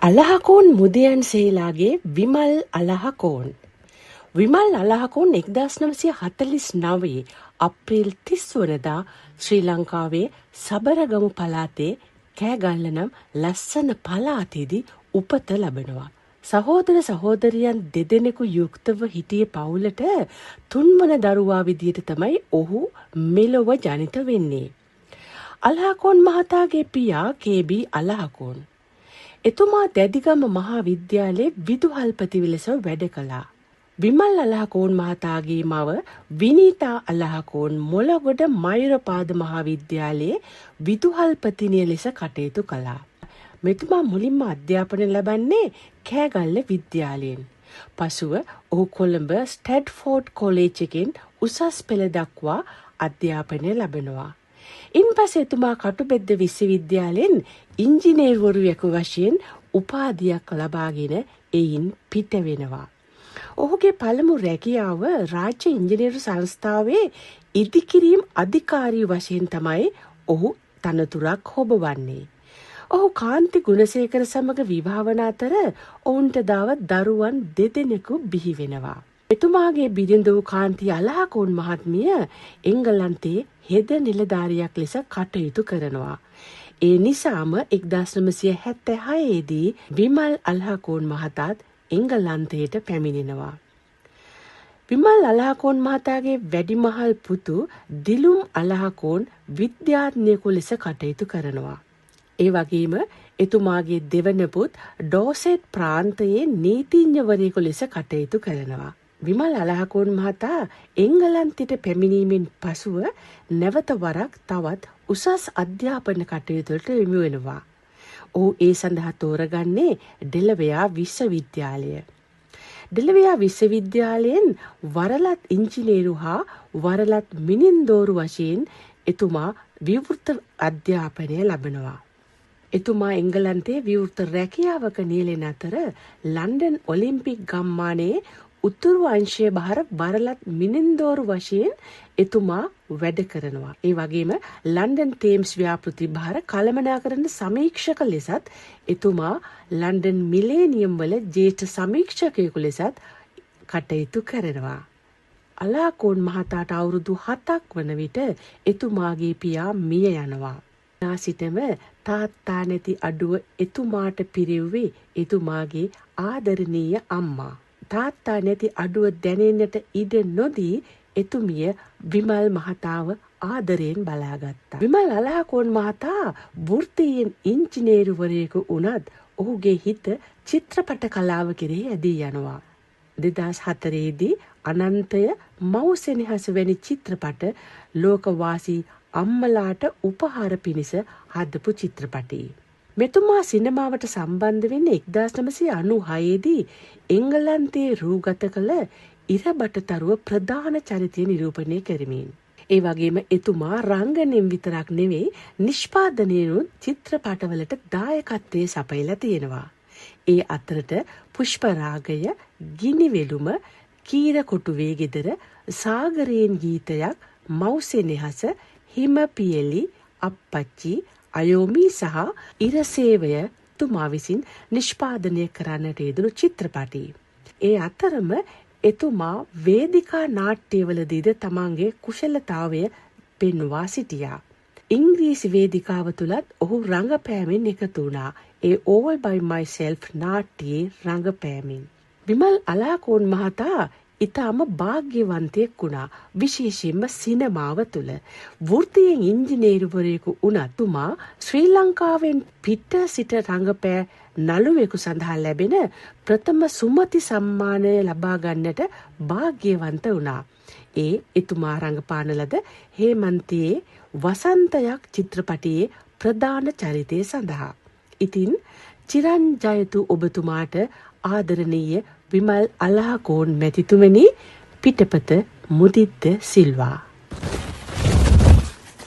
අලහකෝන් මුදියන්සේලාගේ විමල් අලහකෝන්. විමල් අලහකෝන් 1949 අප්‍රේල් 30 වනදා ශ්‍රී ලංකාවේ සබරගමු පළාතේ කෑගල්ල නම් ලස්සන පළාතේදී උපත ලබනවා. සහෝදර සහෝදරියන් දෙදෙනෙකු යුක්තව හිටියේ පවුලට තුන්වන දරුවා විදියට තමයි ඔහු මෙලොව ජනිත වෙන්නේ. අලහකෝන් මහතාගේ පියා කේ.බී. අලහකෝන්. එතුමා දැදිගම මහා විද්‍යාලයේ විදුහල්පති ලෙස වැඩ කළා. විමල් අලහකෝන් මහතාගේ මව විනීතා අලහකෝන් මොළගොඩ මයුරපාද මහා විද්‍යාලයේ විදුහල්පතිනිය ලෙස කටයුතු කළා. මෙතුමා මුලින්ම අධ්‍යාපනය ලබන්නේ කෑගල්ල විද්‍යාලයෙන්. පසුව ඔහු කොළඹ ස්ටැඩ්ෆෝඩ් කොලේජ් එකෙන් උසස් පෙළ දක්වා අධ්‍යාපනය ලබනවා. ඉන්පස්සේ එතුමා කටුබෙද්ද විශ්වවිද්‍යාලයෙන් ඉංජිනේරුවරයෙකු වශයෙන් උපාධියක් ලබාගෙන එයින් පිට වෙනවා. ඔහුගේ පළමු රැකියාව රාජ්‍ය ඉංජිනේරු සංස්ථාවේ ඉදිකිරීම් අධිකාරී වශයෙන් තමයි ඔහු තනතුරක් හොබවන්නේ. ඔහු කාන්ති ගුණසේකර සමග විවාහ වන අතර ඔවුන්ට දාව දරුවන් දෙදෙනෙකු බිහි වෙනවා. එතුමාගේ බිරිඳ වූ කාන්ති අලහකෝන් මහත්මිය එංගලන්තයේ හෙද නිලධාරියක් ලෙස කටයුතු කරනවා. ඒ නිසාම 1976 දී විමල් අලහකෝන් මහතාත් එංගලන්තයට පැමිණෙනවා. විමල් අලහකෝන් මහතාගේ වැඩිමහල් පුතු දිලුම් අලහකෝන් විද්‍යාඥයෙකු ලෙස කටයුතු කරනවා. ඒ වගේම එතුමාගේ දෙවන පුත් ඩෝසෙට් ප්‍රාන්තයේ නීතිඥවරයෙකු ලෙස කටයුතු කරනවා. විමල් අලහකෝන් මහතා එංගලන්තයට පැමිණීමෙන් පසුව නැවත වරක් තවත් උසස් අධ්‍යාපන කටයුතු වලට යොමු වෙනවා. ඔහු ඒ සඳහා තෝරගන්නේ ඩෙලවෙයා විශ්වවිද්‍යාලය. ඩෙලවෙයා විශ්වවිද්‍යාලයෙන් වරලත් ඉංජිනේරු හා වරලත් මිනින්දෝරු වශයෙන් එතුමා විවෘත අධ්‍යාපනය ලබනවා. එතුමා එංගලන්තයේ විවෘත රැකියාවක නියැලෙන අතර ලන්ඩන් ඔලිම්පික් ගම්මානයේ උතුරු අංශය භාර වරලත් මිනින්දෝරු වශයෙන් එතුමා වැඩ කරනවා. ඒ වගේම ලන්ඩන් තේම්ස් ව්‍යාපෘති භාර කළමනාකරන සමීක්ෂක ලෙසත් එතුමා ලන්ඩන් මිලේනියම් වල ජ්‍යෙෂ්ඨ සමීක්ෂකයෙකු ලෙසත් කටයුතු කරනවා. අලාකෝන් මහතාට අවුරුදු 7ක් වන විට එතුමාගේ පියා මිය යනවා. සිටම තාත්තා නැති අඩුව එතුමාට පිරෙව්වේ එතුමාගේ ආදරණීය අම්මා. තාත්තා නැති අඩුව දැනෙන්නට ඉඩ නොදී එතුමිය විමල් මහතාව ආදරයෙන් බලාගත්තා. විමල් අලහකෝන් මහතා වෘත්තීයෙන් ඉංජිනේරුවරයෙකු වුණත් ඔහුගේ හිත චිත්‍රපට කලාව කෙරෙහි ඇදී යනවා. 2004 දී අනන්තය මව් සෙනෙහස වැනි චිත්‍රපට ලෝකවාසී අම්මලාට උපහාර පිණිස හදපු චිත්‍රපටි. මෙතුමා සිනමාවට සම්බන්ධ වෙන්නේ 1996 දී එංගලන්තයේ රූගත කළ ඉරබටතරුව ප්‍රධාන චරිතය නිරූපණය කරමින්. ඒ වගේම එතුමා රංගනයෙන් විතරක් නෙවෙයි නිෂ්පාදනයෙනුත් චිත්‍රපටවලට දායකත්වයේ සපයලා තියෙනවා. ඒ අතරට පුෂ්පරාගය, ගිනිවෙලුම, කීරකොටුවේ ගෙදර, සාගරයෙන් ගීතයක්, මව් සෙනෙහස, හිම පියලි, අප්පච්චි, අයෝමි සහ ඉරසේවය තුමා විසින් නිෂ්පාදනය කරන්නට යෙදුණු චිත්‍රපටි. ඒ අතරම එතුමා වේදිකා නාට්‍යවලදීද තමන්ගේ කුශලතාවය පෙන්වා සිටියා. ඉංග්‍රීසි වේදිකාව තුලත් ඔහු රංගපෑමෙන් එකතු වුණා. ඒ All by Myself නාට්‍යයේ රංගපෑමින්. විමල් අලාකෝන් මහතා ඉතාම භාග්‍යවන්තයෙක් වුණා. විශේෂයෙන්ම සිනමාව තුළ. වෘත්තියෙන් ඉංජිනේරුවරයෙකු වුණත් තුමා ශ්‍රී ලංකාවෙන් පිට සිට රංගපෑ නළුවෙකු සඳහා ලැබෙන ප්‍රථම සුමති සම්මානය ලබා ගන්නට භාග්‍යවන්ත වුණා. ඒ එතුමා රංගපාන ලද හේමන්තයේ වසන්තයක් චිත්‍රපටයේ ප්‍රධාන චරිතය සඳහා. ඉතින් චිරන් ජයතු ඔබතුමාට ආදරණීය විමල් අලහකෝන් මැතිතුමනි. පිටපත මුදිත්ත සිල්වා.